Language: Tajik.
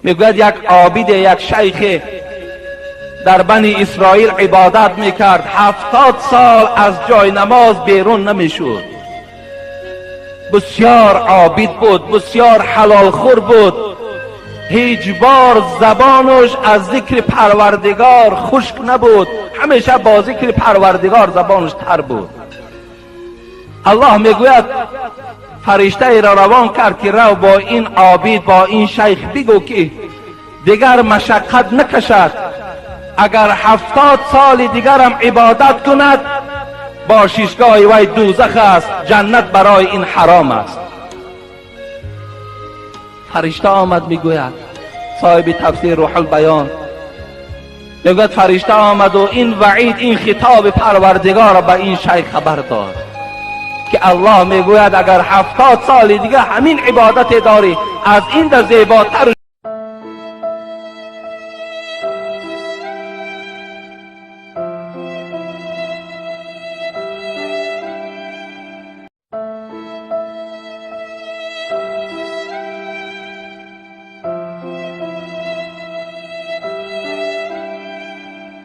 Мегӯяд, як обиде, як шайхе дар Бани Исроил ибодат мекард, 70 сол аз ҷои намоз берун намешуд. Бисёр обид буд, бисёр ҳалолхӯр буд, ҳеҷ бор забонаш аз зикри Парвардигор хушк набуд, ҳамеша бо зикри Парвардигор забонаш тар буд. Аллоҳ, мегӯяд, фариштаеро равон кард, ки рав, бо ин обид, бо ин шайх бигӯ, ки дигар машаққат накашад. Агар 70 соли дигарам ибодат кунад, бошишгоҳи вай дӯзах аст, ҷаннат барои ин ҳаром аст. Фаришта омад, мегӯяд соҳиби тафсир Рӯҳулбаён, мегӯяд, фаришта омаду ин ваъид, ин хитоби Парвардигорро ба ин шайх хабар дод, ки Аллоҳ мегӯяд, агар 70 соли дига ҳамин ибодате дорӣ, аз ин да зеботар.